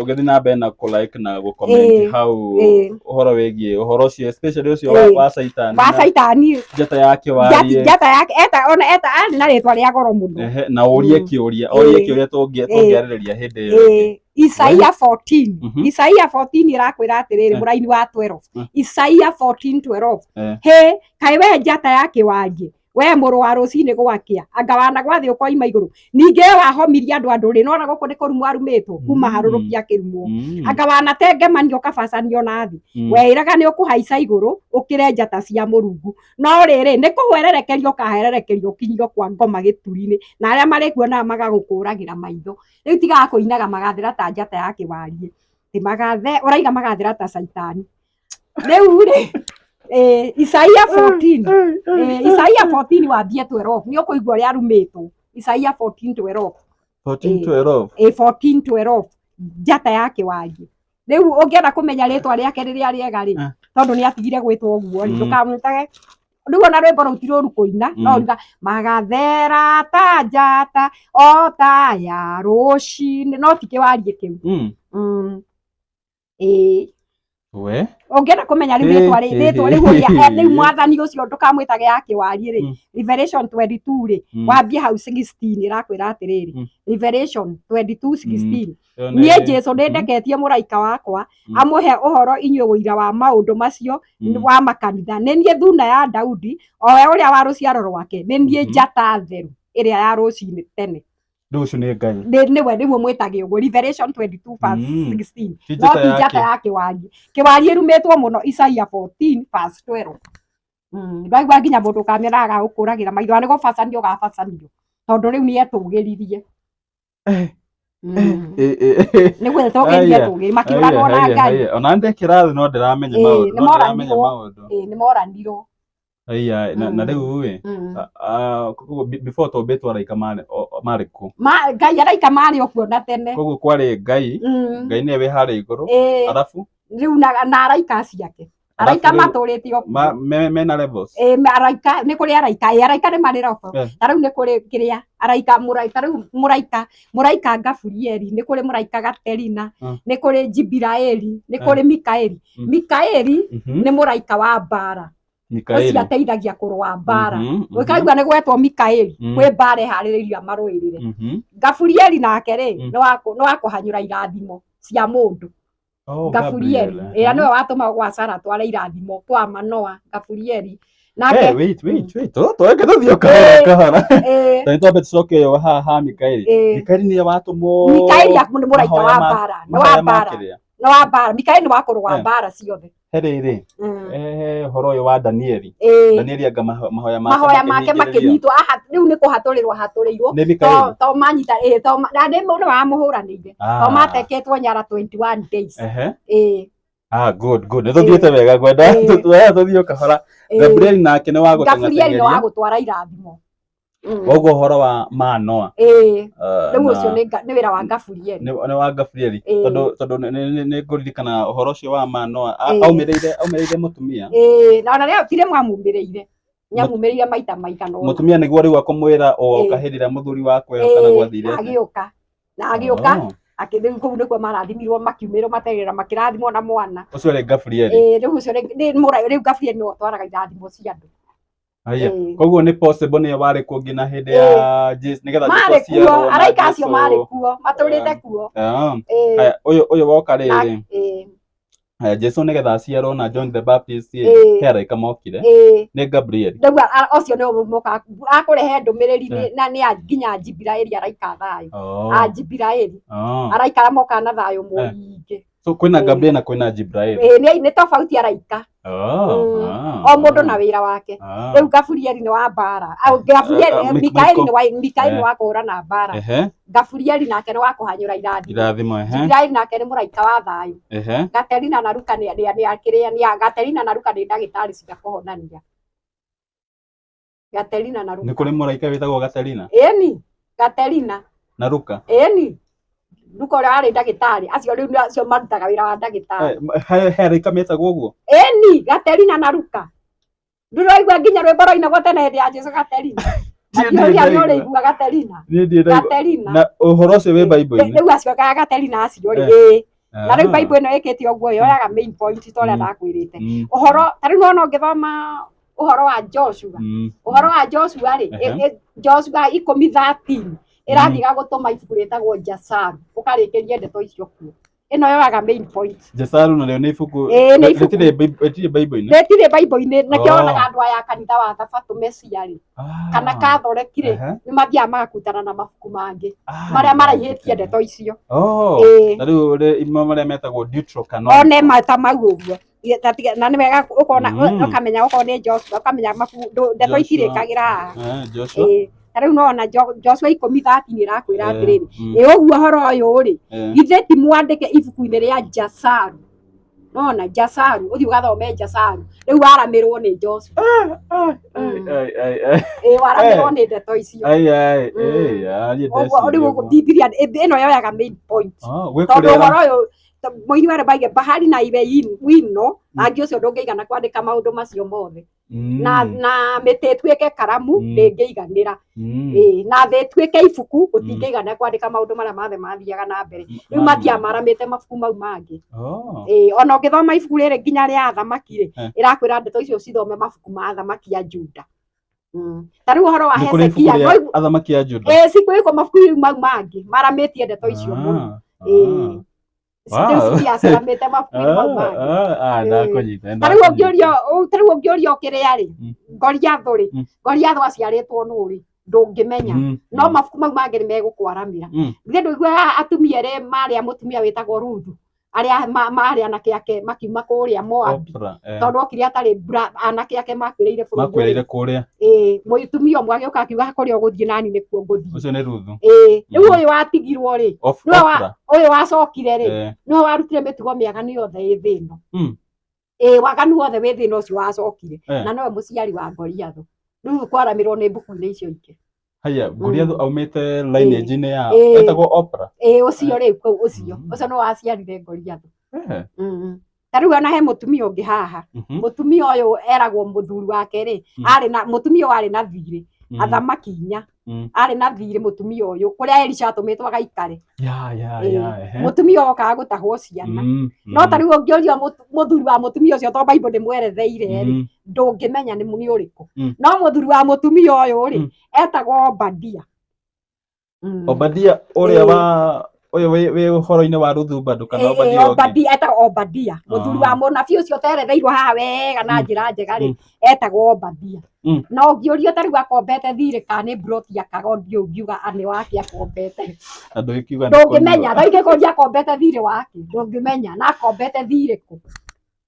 Ũgĩthiĩ na mbere na kũ like na gũ comment hau ũhoro wĩgiĩ ũhoro ũcio, especially ũcio wa Caitani wa na Caitani, njata ya kĩwariĩ. Njata yake eta, ona eta arĩ na rĩtwa rĩa goro mũno. Ehe, na ũrie kĩũria, ũrie kĩũria tũngĩarĩrĩria hĩndĩ ĩyo ĩngĩ. Ĩĩ, Isaia 14. Isaia 14 ĩrakwĩra atĩrĩrĩ, mũraini wa 12. Isaia 14 12. Hĩ, kaĩ we njata ya kĩwariĩ, we mũrũ wa rũcinĩ gwakĩa, anga wanagwa thĩ ũkoima igũrũ, ningĩ we wahomirie andũ a ndũrĩrĩ. Nona gũkũ nĩ kũrumwo arumĩtwo kuma harũrũkia akĩrumwo. Anga wanatengemanio ũkabacanio na thĩ, weĩraga nĩ ũkũhaica igũrũ ũkĩre njata cia Mũrungu, no rĩrĩ, nĩ kũhwererekerio ũkahererekerio ũkinyio kwa ngoma gĩturi-inĩ, na arĩa marĩkuonaga magagũkũragĩra maitho. Rĩu tigaga kũinaga magathĩra ta njata ya kĩwariĩ, ti magathe ũraiga magathĩra ta Caitani. Rĩu rĩ, Isaia 14, Isaia 14 wambie 12, nĩ ũkũigua ũrĩa arumĩtwo. Isaia 14 12. 14 12. 14 12, njata ya kĩwariĩ. Rĩu ũngĩenda kũmenya rĩtwa rĩake rĩrĩa rĩega rĩ, tondũ nĩ atigire gwĩtwo ũguo rĩ, ndũkamwĩtage rĩu. Ona rwĩmbo rũu ti rũru kũina, no ruga magathera ta njata o ta ya rũcinĩ, no ti kĩwariĩ kĩu. Ĩĩ. We Ũngĩenda kũmenya rĩu rĩtwa rĩtwa rĩu ũrĩa rĩu mwathani ũcio, ndũkamwĩtage ya kĩwariĩ rĩ. Revelation 22 rĩ, wambie hau 16, ĩrakwĩra atĩrĩrĩ, Revelation 22 16. Ĩyo Niĩ Jesu nĩ ndeketie mũraika wakwa amũhe ũhoro inyuĩ ũira wa maũndũ macio wa makanitha. Nĩ niĩ thuna ya Daudi, o we ũrĩa wa rũciaro rwake, nĩ niĩ njata theru ĩrĩa ya rũcinĩ tene. Rĩu ũcio nĩ Ngai. Nĩwe nĩguo mwĩtage ũguo, Revelation 22 verse 16. Ti No njata ti ya njata ya kĩwariĩ. Kĩwariĩ ĩrumĩtwo mũno Isaia 14 verse 12. Ndwaigua nginya mũndũ ũkamĩona agagũkũragĩra maitho, na nĩ gũbacanio ũgabacanio tondũ rĩu nĩ etũgĩririe. Nĩ gwĩtũgĩria etũgĩri makĩũragwo na Ngai. Ona ndekĩra thĩ no ndĩramenya maũndũ, nĩ no ndĩramenya moranirwo. maũndũ. Ĩĩ, nĩ moranirwo. Aya, na rĩu ĩ, koguo before tũmbĩtwo araika marĩ marĩ kũ? Ngai araika marĩ o kuo na tene. Koguo kwarĩ Ngai, Ngai nĩwe wĩ harĩa igũrũ, arabu Rĩu na araika ciake. Araika matũrĩte o kuo. Mena levels. Ĩĩ, araika nĩ kũrĩ araika, ĩĩ araika nĩ marĩ level. Ta rĩu nĩ kũrĩ kĩrĩa araika mũraika rĩu mũraika mũraika Gaburieli, nĩ kũrĩ mũraika Gaterina, nĩ kũrĩ Jibiraeli, nĩ kũrĩ Mikaeli. Mikaeli nĩ mũraika wa mbara. Mikaeli. Ũcio ateithagia kũrũa mbara. Ũkaigua nĩ gwetwo Mikaeli, kwĩ mbara ĩharĩrĩirio amarũĩrĩre. Gaburieli nake rĩ, nĩ wa kũhanyũra irathimo cia mũndũ. Oh, Gaburieli Gabriel. ĩrĩa nĩwe watũmagwo gwa Sara atware irathimo kwa Manoa. Gaburieli nake. Hey, wait, wait, wait. Tweke tũthiĩ kahora kahora. Ĩĩ. Ta nĩtwambe tũcoke ĩyo ha Mikaeli. Mikaeli nĩwe watũmwo. Mikaeli nĩ mũraika mahoya wa mbara, nĩ wa mahoya ma mbara, kĩrĩa? nĩ wa mbara. Mikaeli nĩ wa kũrũa mbara ciothe. He rĩrĩ, ũhoro ũyũ wa Danieli. Danieli anga mahoya make Mahoya make makĩhingĩrĩrio. Makĩnyitwo aha, rĩu nĩ kũhatũrĩrwo ahatũrĩirwo. Nĩ Mikaeli. To manyita, ĩĩ, to na nĩ nĩ wamũhũranĩire. Ah. To mateketwo nyara 21 days. Ĩĩ. Ah, good, good. Nĩ tũthiĩte wega ngwenda tũthiĩ o kahora. Gabrieli nake nĩ wa Gabrieli nĩ wa gũteng'ateng'eria. gũtwara irathimo. Koguo ũhoro wa Manoa. Ĩĩ. Rĩu ũcio nĩ wĩra wa Gaburieli. Nĩ wa Gabrieli. Tondũ nĩ ngũririkana ũhoro ũcio wa Manoa aumĩrĩire mũtumia. Ĩĩ, na ona rĩo ti rĩmwe amumĩrĩire. Nĩamumĩrĩire maita maigana ũna. Mũtumia nĩguo rĩu akũmwĩra oka hĩndĩ ĩrĩa mũthuri wakwa eho kana gwathire Na atĩa. agĩũka. Na agĩũka akĩrĩu kũu nĩkuo marathimirwo makiumĩrwo materera makĩrathimwo na mwana. Ũcio arĩ Gabrieli. Ĩĩ, rĩu ũcio rĩu Gabrieli nĩwe ũtwaraga irathimo cia andũ. Haya. Koguo nĩ possible nĩwe warĩ kuo nginya hĩndĩ ya Jesu nĩgetha Jesu Marĩ kuo, aciarwo na araika acio Jesu. marĩ kuo, matũrĩte kuo. Haya, ũyũ woka rĩrĩ. Haya, Jesu nĩgetha aciarwo na John the Baptist ĩ, he araika mokire. Nĩ Gabriel. Rĩu ũcio nĩwe moka akũrehe ndũmĩrĩri na nĩ nginya Jibiraeli araika thayũ. A Jibiraeli. Araika arĩa mokaga na thayũ mũingĩ. So kwĩna Gabriel na kwĩna Jibrail. Ĩĩ, nĩ tofauti araika. O mũndũ na wĩra wake. Rĩu Gaburieli nĩ wa mbara. Gaburieli Mikaeli nĩ wa Mikaeli nĩ wa kũhũrana mbara. Gaburieli nake nĩ wa kũhanyũra irathimo. Irathimo, ehe. Jibrail nake nĩ mũraika wa thayũ. Gaterina na Luka nĩ kĩrĩa nĩ Gaterina na Luka nĩ ndagĩtarĩ cia kũhonania. Gaterina na Luka. Nĩ kũrĩ mũraika wĩtagwo Gaterina? Ĩni, Gaterina. Na Luka? Ĩni. Luka ũrĩa warĩ ndagĩtarĩ, acio rĩu acio marutaga wĩra wa ndagĩtarĩ. He araika metagwo ũguo? Ĩni, Gaterina na Luka. Ndũraigua nginya rwĩmbo rwainagwo tene hĩndĩ ya Jesu Gaterina. Matiũria nĩ ũrĩigua Gaterina. Gaterina. Na ũhoro ũcio wĩ Bible-inĩ? Rĩu acio Gaterina acio rĩ, ĩĩ. Na rĩu Bible ĩno ĩkĩte ũguo yoyaga main point ta ũrĩa ndakwĩrĩte. Ũhoro ta rĩu nĩwona ũngĩthoma ũhoro wa Joshua. Ũhoro wa Joshua rĩ, Joshua 10:13 ĩrathiĩ gagũtũma ibuku rĩtagwo Jasaru ũkarĩkĩrie ndeto icio kuo. Ĩno yoyaga main point. Jasaru narĩo nĩ ibuku Ĩĩ, nĩ ibuku. Rĩtirĩ Bible-inĩ? Rĩtirĩ Bible-inĩ nĩkĩo wonaga andũ aya a kanitha wa Thabatũ Mesia rĩ, kana Catholic rĩ, nĩ mathiaga magakutana na mabuku mangĩ marĩa maraihĩtie ndeto icio. Na rĩu marĩa metagwo Deuterocanonical. One ta mau ũguo. Na nĩ wega ũkona ũkamenya okorwo nĩ Joshua ũkamenya mabuku ndeto itirĩkagĩra haha. Joshua. Ta rĩu nona Joshua 10:13 ĩrakwĩra atĩrĩrĩ, ĩ ũguo ũhoro ũyũ rĩ, githĩ ti mwandĩke ibuku-inĩ rĩa Jasaru. Nona Jasaru, ũthiĩ ũgathome Jasaru. Rĩu waramĩrwo nĩ Joshua. Ĩ waramĩrwo nĩ ndeto icio. Ũguo rĩu Bibilia ĩno yoyaga main point. Tondũ ũhoro ũyũ mũini wa rwĩmbo bahari na iwe wino, rangi ũcio ndũngĩigana kwandĩka maũndũ macio mothe. Na mĩtĩ ĩtuĩke karamu ndĩngĩiganĩra. Na thĩ ĩtuĩke ibuku gũtingĩigana kwandĩka maũndũ marĩa mothe mathiaga na mbere. Rĩu mathiaga maramĩte mabuku mau mangĩ. Ona ũngĩthoma ibuku rĩrĩ nginya rĩa athamaki rĩ, ĩrakwĩra ndeto icio cithome mabuku ma athamaki a Juda. Ta rĩu ũhoro wa Hezekia, athamaki a Juda. Ĩĩ, cikwĩkwo mabuku mau mangĩ maramĩtie ndeto icio mũno. Rĩu ciaramĩte mabuku-inĩ mau mangĩ. Ta rĩu ũngĩũrio kĩrĩa rĩ, Goliathũ rĩ, Goliathũ aciarĩtwo nũ rĩ, ndũngĩmenya. No mabuku mau mangĩ nĩ megũkwaramĩra. Githĩ ndũiguaga atumia erĩ marĩ a mũtumia wĩtagwo Ruthu, arĩa marĩ anake ake makiuma kũrĩa Moabi. Tondũ okire atarĩ mbura, anake ake makuĩrĩire bũrũri ũyũ. Makuĩrĩire kũrĩa. Ĩĩ, mũtumia ũmwe agĩũka akiuga kũrĩa ũgũthiĩ nani nĩkuo ngũthiĩ. Ũcio nĩ Ruthu. Ĩĩ, rĩu ũyũ watigirwo rĩ, ũyũ wacokire rĩ, nĩwe warutire mĩtugo mĩaganu yothe ĩ thĩ ĩno. Ĩĩ, waganu wothe wĩ thĩ ĩno ũcio wacokire. Na nowe mũciari wa Goliathũ. Rĩu kwaramĩrwo nĩ mbuku-inĩ icio ingĩ. Haya, Goliath aumĩte lineage-inĩ ya Ĩĩ. etagwo Oprah. Ĩĩ, ũcio rĩu kũu ũcio. Ũcio nĩ waciarire Goliath. Ta rĩu ona he mũtumia ũngĩ haha. Mũtumia ũyũ eragwo mũthuri wake rĩ, arĩ na mũtumia ũyũ arĩ na thirĩ, athamaki inya. Arĩ na thirĩ mũtumia ũyũ kũrĩa Elisha atũmĩtwo agaikare. Ya, ya, ehe. Mũtumia ũyũ okaga gũtahwo ciana. No ta rĩu ũngĩũria mũthuri wa mũtumia ũcio tondũ Bible ndĩmweretheire rĩ, ndũngĩmenya nĩ nĩ ũrĩkũ. No mũthuri wa mũtumia ũyũ rĩ, etagwo Obadia. Obadia ũrĩa wa ũyũ wĩ ũhoro-inĩ wa rũthumba kana Obadia ũngĩ? Obadia, etagwo Obadia. Mũthuri wa mũnabii ũcio ũteretheirwo haha wega na njĩra njega rĩ, etagwo Obadia. Na ũngĩũrio ta rĩu akombete thirĩ kana nĩ mburoti akaga ũndũ ũngiuga nĩ wake akombete. Na ndũngĩkiuga nĩ Ndũngĩmenya, kũnyua. thaa ingĩkũria akombete thirĩ wake, ndũngĩmenya na akombete thirĩ kũ.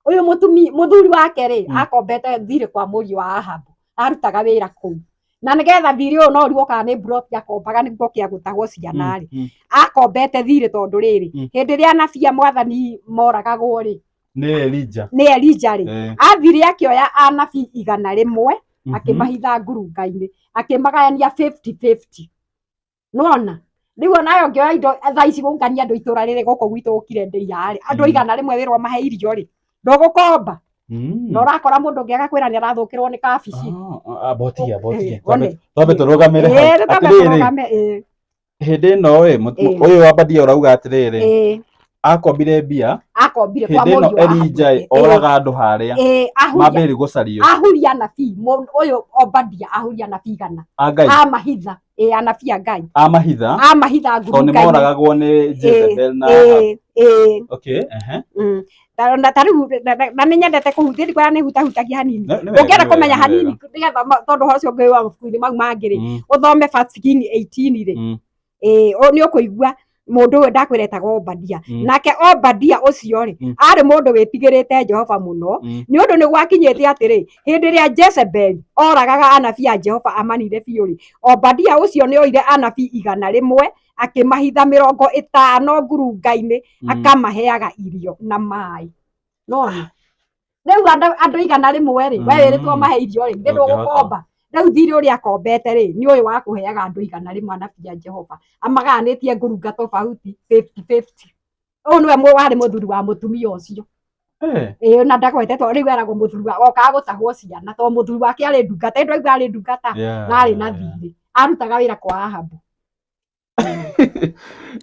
Ũyũ mũtumia mũthuri wake rĩ, akombete thirĩ kwa mũriũ wa Ahabu, arutaga wĩra kũu. Na nĩgetha thirĩ ũyũ no ũrigwo kana nĩ mburoti akombaga nĩguo kĩa gũtahwo ciana rĩ, akombete thirĩ tondũ rĩrĩ, hĩndĩ ĩrĩa anabii a mwathani moragagwo rĩ, Nĩ Elijah. Nĩ Elijah rĩ, athire akĩoya anabii 100 akĩmahitha ngurunga-inĩ, akĩmagayania 50-50. Nĩwona? Rĩu onawe ũngĩoya indo thaa ici gũkania andũ itũra rĩrĩ gũkũ gwitũ gũkire ndĩia rĩ, andũ 100 wĩrwo mahe irio rĩ, ndũgũkomba. Na ũrakora mũndũ ũngĩ agakwĩra nĩ arathũkĩrwo nĩ kabici. Ah, ah, botiga, botiga. One. Twambe tũrũgamĩre hau. Ĩĩ, twambe Atĩrĩrĩ, tũrũgame, ĩĩ. hĩndĩ ĩno ĩ, ũyũ wa Obadia ũrauga atĩrĩrĩ, akombire mbia Akombire kwa hĩndĩ ĩno mũriũ wa Ahabu. Elijah ĩ, oraga andũ harĩa Ĩĩ, ahuria mambĩrĩria gũcario ahuria anabii ũyũ Obadia ahuria anabii 100 a Ngai amahitha, ĩĩ, anabii a Ngai amahitha amahitha tondũ nĩ ngurunga-inĩ. moragagwo nĩ Jezebel na Ahab. Ĩĩ, ĩĩ. Okay, ehe. Na ta rĩu na nĩ nyendete kũhutia ndikuoya nĩ hutahutagia hanini. Nĩ wega, Ũngĩenda nĩ wega, kũmenya nĩ hanini wega. nĩgetha tondũ ũhoro ũcio ũngĩ wa mabuku-inĩ mau mangĩ rĩ, ũthome First King 18 rĩ, ĩĩ, nĩ ũkũigua mũndũ ũyũ ndakwĩra etagwo Obadia. Nake Obadia ũcio rĩ, arĩ mũndũ wĩtigĩrĩte Jehova mũno, nĩ ũndũ nĩ gwakinyĩte atĩrĩ, hĩndĩ ĩrĩa Jezebeli oragaga anabii a Jehova amanine biũ rĩ, Obadia ũcio nĩ oire anabii 100 akĩmahitha 50 ngurunga-inĩ, akamaheaga irio na maĩ. Nona rĩu andũ 100 rĩ, we wĩrĩtwo mahe irio rĩ, nĩ ndũgũkomba. Rĩu thirĩ ũrĩa akombete rĩ, nĩ ũyũ wa kũheaga andũ 100 anabii a Jehova, amagayanĩtie ngurunga tofauti 50-50. Ũyũ nĩwe warĩ mũthuri wa mũtumia ũcio. Ĩĩ, na ndagwetetwo rĩu eragwo mũthuri wa okaga gũtahwo ciana tondũ mũthuri wake arĩ ndungata, ĩndũ aigua arĩ ndungata na arĩ na thirĩ, arutaga wĩra kwa Ahabu.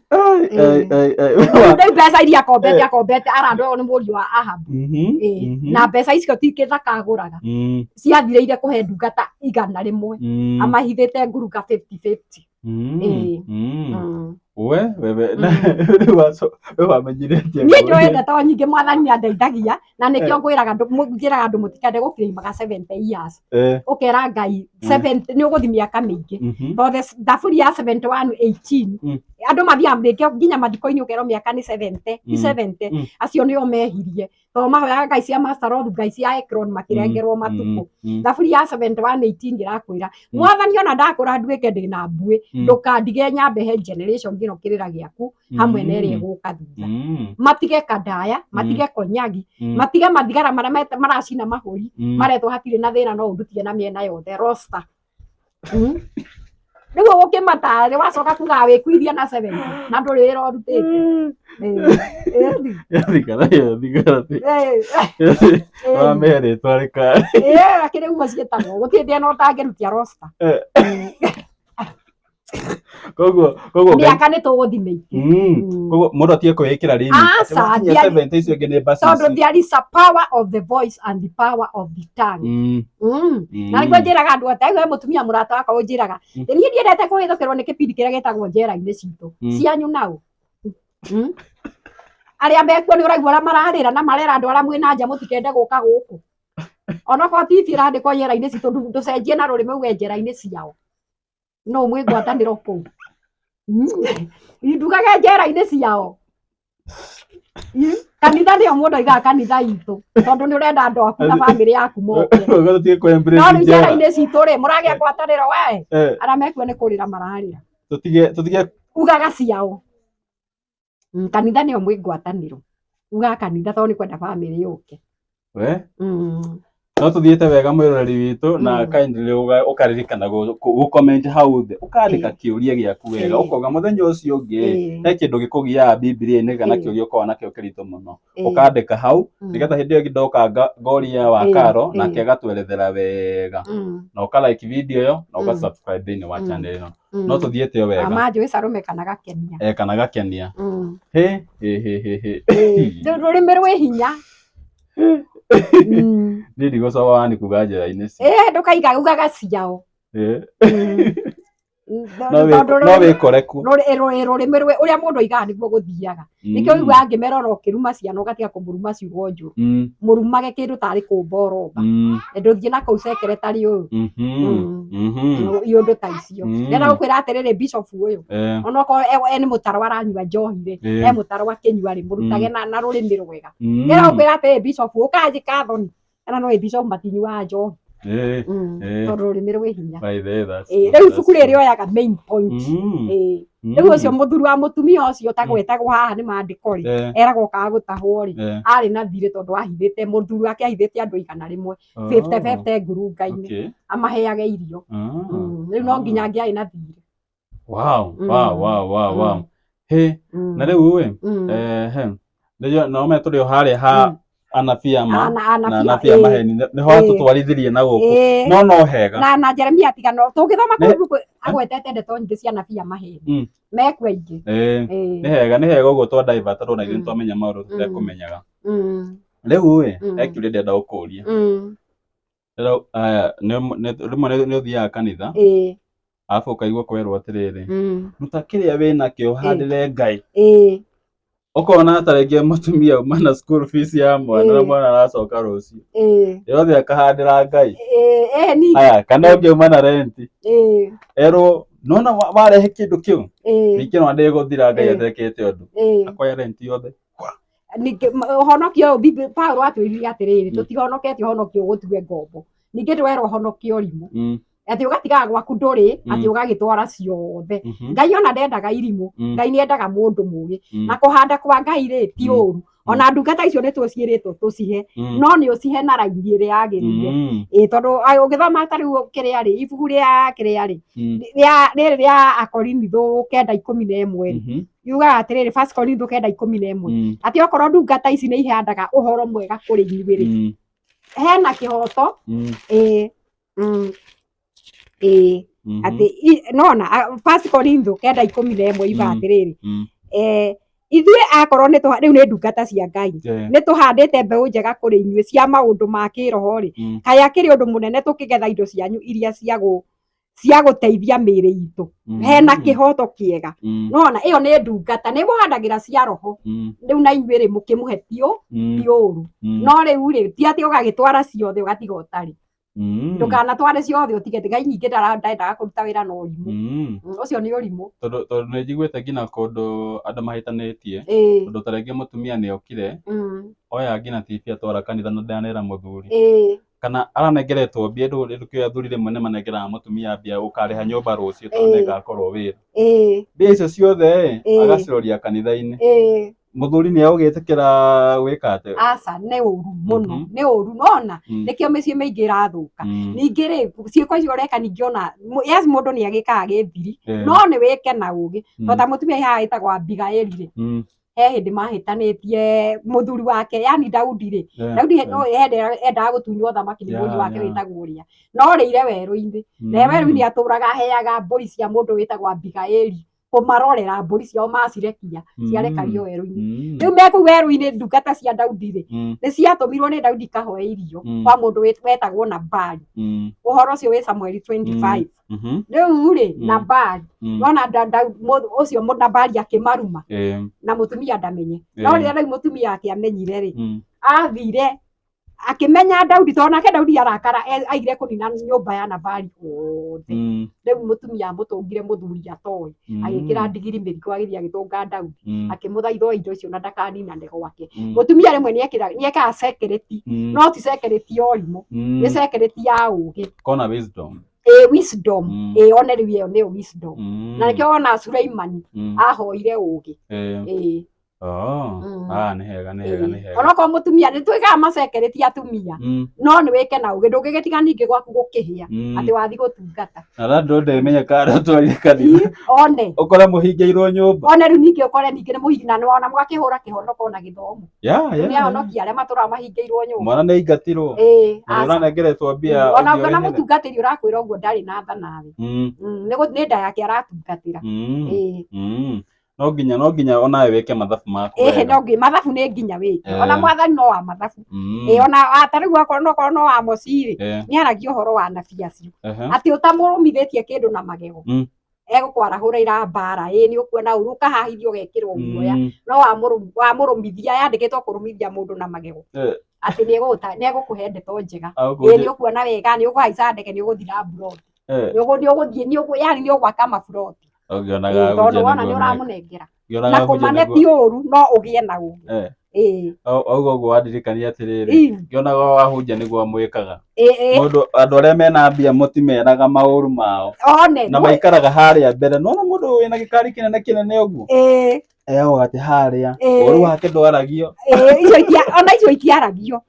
Ai, ai, ai, ai. Rĩu mbeca iria akombete akombete arandwo nĩ mũriũ wa Ahabu. Ĩĩ, na mbeca icio ti kĩthaka agũraga, ciathirĩire kũhe ndungata 100 amahithĩte ngurunga 50-50. Ĩĩ. We wewe rĩu we wamenyire atĩa? Niĩ njũĩ ndeto nyingĩ, mwathani nĩ andeithagia na nĩkĩo ngwĩraga andũ njĩraga andũ mũtikende gũkĩrĩmaga 70 years. Ũkera Ngai 70 nĩ ũgũthiĩ mĩaka mĩingĩ tondũ thaburi ya 71:18 andũ mathiaga rĩngĩ nginya mathiko-inĩ ũkerwo mĩaka nĩ 70 ti 70. Acio nĩo mehirie tondũ mahoyaga ngai cia Mastaroth, ngai cia Ekron, makĩrengerwo matukũ. Thaburi ya 71:18 ĩrakwĩra, mwathani, ona ndakũra nduĩke ndĩna mbuĩ, ndũkandige nyambe he generation ĩno kĩrĩra gĩaku hamwe na ĩrĩa ĩgũka thutha. Matige kandaya, matige konyagi, matige mathigara marĩa maracina mahũri maretwo hatirĩ na thĩna no ũndutie na mĩena yothe rosta. Rĩu ũgũkĩmatarĩ wacoka kuga wĩkuithia na 70 na ndũrĩ wĩra ũrutĩte. Ĩĩ. Thigara ĩyo, thigara wamĩhe rĩtwa rĩkarĩ. Ĩĩ, akĩrĩ ũguo ciĩtagwo, gũtirĩ ndĩ ona ũtangĩrutia rosta. Koguo Mĩaka nĩ tũgũthi mĩingĩ. Koguo mũndũ atige kwĩĩkĩra limit atĩ Aca, wakinyia 70 icio ingĩ nĩ tondũ mbacici. There is a power of the voice and the power of the tongue. Na nĩguo njĩraga andũ atĩ aigua mũtumia mũrata wakwa ũnjĩraga, niĩ ndiendete kũhĩtũkĩrwo nĩ kĩbindi kĩrĩa gĩtagwo njera-inĩ citũ cianyu nao. Arĩa mekuo nĩ ũraigua ũrĩa mararĩra na marera andũ arĩa mwĩna nja mũtikende gũka gũkũ. Onokorwo TV ĩrandĩkwo njera-inĩ citũ, ndũcenjie na rũrĩmĩ uge njera-inĩ ciao no mwĩ ngwatanĩro kũu. Ndugage njera-inĩ ciao. Kanitha nĩyo mũndũ aigaga kanitha itũ tondũ nĩ ũrenda andũ aku na bamĩrĩ yaku moke. Koguo tũtige kũ No embrace rĩu njera. njera-inĩ citũ rĩ, mũragĩa ngwatanĩro we, arĩa mekuo nĩ kũrĩra mararĩra. Tũtige Ugaga ciao. Kanitha nĩyo mwĩ ngwatanĩro, ugaga kanitha tondũ nĩ kwenda bamĩrĩ yũke. We. No tũthiĩte wega mwĩroreri witũ, na kindly ũkaririkana gũ comment hau thĩ, ũkandĩka kĩũria gĩaku wega, ũkauga mũthenya ũcio ũngĩ he kĩndũ gĩkũgiaga Bibilia-inĩ kana kĩũria ũkoragwo nakĩo kĩritũ mũno, ũkandĩka hau nĩgetha hĩndĩ ĩyo ĩngĩ ndoka ngoria wa Karo nake agatwerethera wega, na ũka like video ĩyo na ũka subscribe thĩinĩ wa channel ĩno. No tũthiĩte o wega. Amanjũĩ carume kana gakenia. Eh, kana gakenia. Hĩ hĩ hĩ hĩ hĩ. Rĩu rũrĩmĩ rwĩ hinya. Niĩ ndigũcoka wani kuga njĩra-inĩ cio. Ĩĩ, ndũkaiga ugaga ciao. No wĩkore kuo. Rũrĩmĩ rwĩ ũrĩa mũndũ aigaga nĩguo gũthiaga. Nĩkĩo ũiguaga ngĩmerora ũkĩruma ciana ũgatiga kũmũruma ciugo njũru. Mũrumage kĩndũ tarĩ kũmba ũromba. Ndũthiĩ na kũu secretary ũyũ. Iũndũ ta icio. Ndĩrenda gũkwĩra atĩrĩrĩ, bishop ũyũ, onokorwo e nĩ mũtaro aranyua njohi rĩ, e mũtaro akĩnyua rĩ, mũrutage na rũrĩmĩ rwega. Ndĩrenda gũkwĩra atĩrĩrĩ, bishop, ũkanjĩka thoni. Kana no bishop matinyuaga njohi. Tondũ rũrĩmĩ rwĩ hinya. By the way, that's Rĩu that's ibuku rĩrĩ true. rĩoyaga main point. Rĩu ũcio mũthuri wa mũtumia ũcio ũtagwetagwo haha nĩ maandĩko rĩ, eragwo kaga gũtahwo rĩ, arĩ na thirĩ tondũ ahithĩte, mũthuri wake ahithĩte andũ 100, 50 50 ngurunga-inĩ, amaheage irio. Rĩu no nginya angĩarĩ na thirĩ. Wow. He, na rĩu ĩ, he, nĩyo no me tũrĩ o harĩa ha anabii ama na anabii a maheni, nĩho atũtwarithirie na gũkũ, no no hega. Na Jeremia, tiga no tũngĩthoma kũu agwetete ndeto nyingĩ cia anabii a maheni mekuo aingĩ. Nĩ hega, nĩ hega ũguo twa divert, tondũ ona ithuĩ nĩtwamenya maũndũ tũtekũmenyaga. Rĩu ĩ, he kĩũria ndĩrenda gũkũria. Aya, rĩmwe nĩ ũthiaga kanitha, arabu ũkaigua kwerwo atĩrĩrĩ, ruta kĩrĩa wĩnakĩo ũhandĩre Ngai. Ũkona ta rĩngĩ mũtumia auma na school fees ya mwana na mwana aracoka rũciũ, yothe akahandĩra Ngai. Ĩĩ, ningĩ. Aya, kana ũngĩ auma na rent, erwo nona warehe kĩndũ kĩu, wiki ĩno ndĩgũthira Ngai atekĩte ũndũ, akoya rent yothe. Ningĩ ũhonokio ũyũ Paulo atwĩrire atĩrĩrĩ, tũtihonokete ũhonokio gũtue ngombo, ningĩ ndwerwo ũhonokio ũrimũ, atĩ ũgatigaga gwaku ndũrĩ, atĩ ũgagĩtwara ciothe. Ngai ona ndendaga irimũ. Ngai nĩ endaga mũndũ mũgĩ. Na kũhanda kwa Ngai rĩ, ti ũru. Ona ndungata icio nĩ tũciĩrĩtwo tũcihe, no nĩ ũcihe na raini ĩrĩa yagĩrĩire. Ĩ, tondũ ũgĩthoma ta rĩu kĩrĩa rĩ, ibuku rĩa kĩrĩa rĩ, rĩa rĩrĩ rĩa Akorinitho 9:11 rĩ, yugaga atĩrĩrĩ, First Korintho 9:11, atĩ okorwo ndungata ici nĩ ihandaga ũhoro mwega kũrĩ inyuĩ rĩ, hena kĩhoto. Ĩĩ, atĩ nona First Korintho 9:11 yugaga atĩrĩrĩ, ithuĩ akorwo nĩ rĩu nĩ ndungata cia Ngai, nĩ tũhandĩte mbeũ njega kũrĩ inyuĩ cia maũndũ ma kĩroho rĩ, kaĩ akĩrĩ ũndũ mũnene tũkĩgetha indo cianyu iria cia gũteithia mĩĩrĩ itũ? Hena kĩhoto kĩega. Nona ĩyo nĩ ndungata nĩ mũhandagĩra cia roho, rĩu na inyuĩ rĩ, mũkĩmũhe ti ũru. No rĩu rĩ, ti atĩ ũgagĩtwara ciothe ũgatiga ũtarĩ. Ndũkanatware ciothe ũtige. Ngai ningĩ ndendaga kũruta wĩra na ũrimũ. Ũcio nĩ ũrimũ. Tondũ nĩ njiguĩte nginya kũndũ andũ mahĩtanĩtie, tondũ ta rĩngĩ mũtumia nĩ okire, oya nginya TV atwara kanitha na ndanera mũthuri, kana aranengeretwo mbia. Ndũ athuri rĩmwe nĩ manengeraga mũtumia mbia, ũkarĩha nyũmba rũciũ tondũ nĩngakorwo wĩra. Mbia icio ciothe agaciroria kanitha-inĩ. Mũthuri nĩ egũgĩtĩkĩra gwĩka atĩ? Aca, nĩ ũru mũno. Nĩ ũru nona. Nĩkĩo mĩciĩ mĩingĩ ĩrathũka. Ningĩ rĩ, ciĩko icio ũreka ningĩ ona yes, mũndũ nĩ agĩkaga gĩthiri, no nĩ wĩke na ũgĩ. To ta mũtumia haha ĩtagwo Abigaili rĩ, he hĩndĩ mahĩtanĩtie mũthuri wake, yani Daudi rĩ. Daudi no endaga gũtunywo thamaki nĩ mũriũ wake wĩtagwo ũrĩa, no rĩire werũ-inĩ, na werũ-inĩ atũraga aheaga mbũri cia mũndũ wĩtagwo Abigaili, kũmarorera mbũri ciao macirekia, ciarekario werũ-inĩ. Rĩu me kũu werũ-inĩ, ndungata cia Daudi rĩ, nĩ ciatũmirwo nĩ Daudi ikahoe irio kwa mũndũ wetagwo Nabali. Ũhoro ũcio wĩ Samueli 25. Rĩu rĩ, Nabali, nona ũcio Nabali akĩmaruma na mũtumia ndamenye. No rĩrĩa rĩu mũtumia ake amenyire rĩ, athire akĩmenya Daudi, tondũ nake Daudi arakara aigire kũnina nyũmba ya Nabali othe. Rĩu mũtumia amũtũngire mũthuri atoĩ, agĩkĩra ndigiri mĩrigo, agĩthiĩ agĩtũnga Daudi, akĩmũthaitha oe indo icio na ndakaninane gwake. Mũtumia rĩmwe nĩekaga security, no ti security ya ũrimũ, nĩ security ya ũgĩ. Kona wisdom. Ĩ, wisdom. Ĩ, one rĩu ĩyo nĩyo wisdom. Na nĩkĩo wona Suleimani ahoire ũgĩ. Ĩ. Oh. Ah, nĩ hega, nĩ hega, nĩ hega. Onokorwo mũtumia nĩ twĩkaga macekerĩ ti atumia, no nĩ wĩke na ũgĩ, ndũngĩgĩtiga ningĩ gwaku gũkĩhĩa atĩ wathi gũtungata. Na landlord ndĩmenye kana ũtwarire kanitha. One. Ũkore mũhingĩirwo nyũmba. One rĩu ningĩ ũkore ningĩ nĩ mũhingi na nĩwona mũgakĩhũra kĩhonoko na gĩthomo. Yeah. Nĩ ahonokia arĩa matũraga mahingĩirwo nyũmba. Mwana nĩ aingatirwo. Ĩĩ. Na nĩ ũranengeretwo mbia. Ona ũngĩona mũtungatĩri ũrakwĩra ũguo ndarĩ na tha nawe. Nĩ nda yake aratungatĩra. Ĩĩ. No nginya onawe wĩke mathabu maku Ĩhĩ, wega. No nginya mathabu nĩ nginya wĩke. Ona mwathani no wa mathabu. Ĩĩ, ona ta rĩu akorwo no korwo no wa Amosi rĩ, nĩ aragia ũhoro wa anabii acio. Atĩ ũtamũrũmithĩtie kĩndũ na magego. Egũkwarahũrĩra mbara, ĩĩ nĩ ũkuona ũru, ũkahahithio ũgekĩrwo guoya. No wamũrũmithia, yandĩkĩtwo kũrũmithia mũndũ na magego. Atĩ nĩ egũkũhe ndeto njega. Ĩĩ nĩ ũkuona wega, nĩ ũkũhaica ndege, nĩ ũgũthiĩ na mburoti. Nĩ ũgũthiĩ, yani nĩ ũgwaka maburoti. Ũngĩonaga Tondũ wona nĩ ũramũnengera. Na kũmane ti ũru, no ũgĩe na ũgĩ. Ĩĩ. Auga ũguo wandirikania atĩrĩrĩ, ngĩonaga wahunjia nĩguo mwĩkaga. Mũndũ, andũ arĩa mena mbia mũtimeraga maũru mao. One. Na maikaraga harĩa mbere. Nĩwona mũndũ wĩna gĩkari kĩnene kĩnene ũguo? Eoga atĩ harĩa ũru wake ndwaragio. Ona icio itiaragio.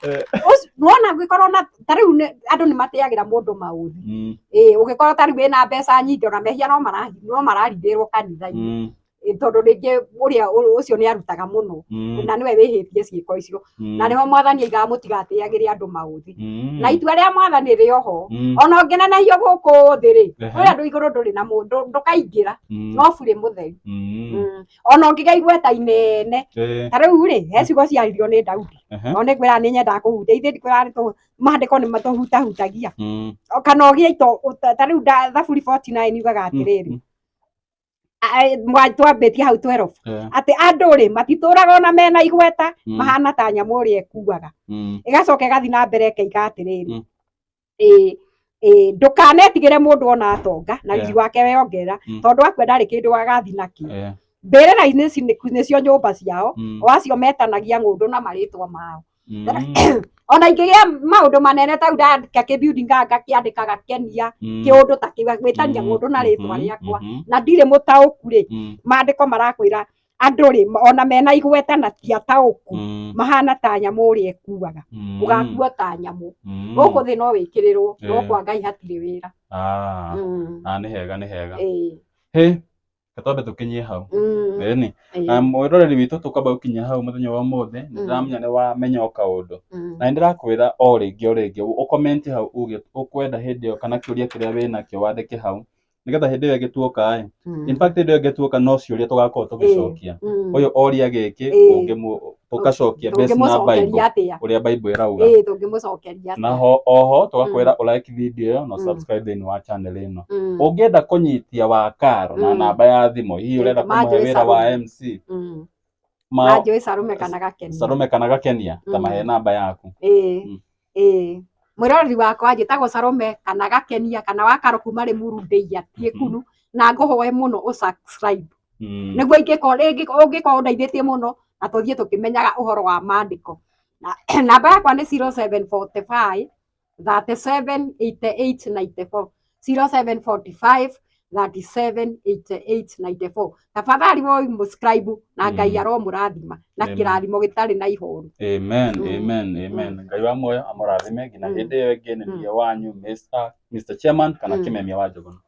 Nĩwona ũngĩkorwo na ta rĩu andũ nĩ mateagĩra mũndũ maũthi. Ĩĩ, ũngĩkorwo ta rĩu wĩna mbeca nyingĩ, ona mehia no mararithĩrwo kanitha-inĩ. Tondũ rĩngĩ ũrĩa ũcio nĩ arutaga mũno na nĩwe wĩhĩtie ciĩko icio. Na nĩho mwathani aigaga mũtigatĩagĩre andũ maũthi. Na itua rĩa mwathani rĩ oho. Ona ũngĩnenehio gũkũ thĩ rĩ, kwĩ andũ igũrũ ndũrĩ na mũndũ, ndũkaingĩra, no burĩ mũtheri. Ona ũngĩgĩa igweta inene. Ta rĩu rĩ, he ciugo ciaririo nĩ Daudi. No nĩ ngwĩra nĩ nyendaga kũhutia, ithuĩ ndikwĩra nĩ maandĩko nĩ matũhutahutagia. Kana ũgĩe ito, ta rĩu Thaburi 49 yugaga atĩrĩrĩ, twambĩtie hau 12, atĩ andũ rĩ matitũraga ona mena igweta, mahana ta nyamũ ũrĩa ĩkuaga. Ĩgacoka ĩgathiĩ na mbere ĩkaiga atĩrĩrĩ, ndũkanetigĩre mũndũ ona atonga na riri wake weyongerera, tondũ akua ndarĩ kĩndũ agathiĩ nakĩo. Mbĩrĩra-inĩ nĩcio nyũmba ciao, o acio metanagia ng'ũndũ na marĩtwa mao. Ona ingĩgĩa maũndũ manene ta rĩu ndandĩka kĩ-building ngakĩandĩka gakenia kĩũndũ ta kĩu, gwĩtania ng'ũndũ na rĩtwa rĩakwa, na ndirĩ mũtaũku rĩ, maandĩko marakwĩra andũ rĩ, ona mena igweta na ti ataũku, mahana ta nyamũ ũrĩa ĩkuaga. Ũgakua ta nyamũ. Gũkũ thĩ no wĩkĩrĩrwo, no kwa Ngai hatirĩ wĩra. Ah, nĩ hega, nĩ hega. Hĩ, twambe tũkinyie hau. Ĩni. Na mwĩroreri witũ, tũkwamba gũkinyia hau mũthenya wa ũmũthĩ. Nĩ ndĩramenya nĩ wamenya o kaũndũ. Na nĩ ndĩrakwĩra o rĩngĩ o rĩngĩ ũcomment hau uge ũkwenda hĩndĩ ĩyo kana kĩũria kĩrĩa wĩnakĩo wandĩke hau, nĩgetha hĩndĩ ĩyo ĩngĩ tuoka ĩ, in fact hĩndĩ ĩyo ĩngĩ tuoka no ciũria tũgakorwo tũgĩcokia. Ũyũ oria gĩkĩ, tũgacokia based na Bible, ũrĩa Bible ĩrauga. Tũngĩmũcokeria. Na ho oho tũgakwĩra ũlike video ĩyo na subscribe thĩinĩ wa channel ĩno. Ũngĩenda kũnyitia Wakaro na namba ya thimũ, hihi ũrenda kũmũhe wĩra wa MC, Manjũĩ Sarume kana Gakenia. Sarume kana Gakenia, ta mahe namba yaku. Ĩĩ, mwĩroreri wakwa, njĩtagwo Salome kana Gakenia kana Wakaro kuma Rĩmuru Ndĩia Kĩkunu, na ngũhoe mũno ũsubscribe nĩguo ingĩkorwo rĩngĩ ũngĩkorwo ũndeithĩtie mũno na tũthiĩ tũkĩmenyaga ũhoro wa maandĩko. Na namba yakwa nĩ 0745 37 88 94, 0745 37 88 94. Tafadhali woi mũscribe na Ngai aromũrathima na kĩrathimo gĩtarĩ na ihoru. Amen, amen, amen. Ngai wa muoyo amũrathime nginya hĩndĩ ĩyo ĩngĩ. Nĩ niĩ wanyu Mr. Chairman kana Kĩmemia wa Njũgũna.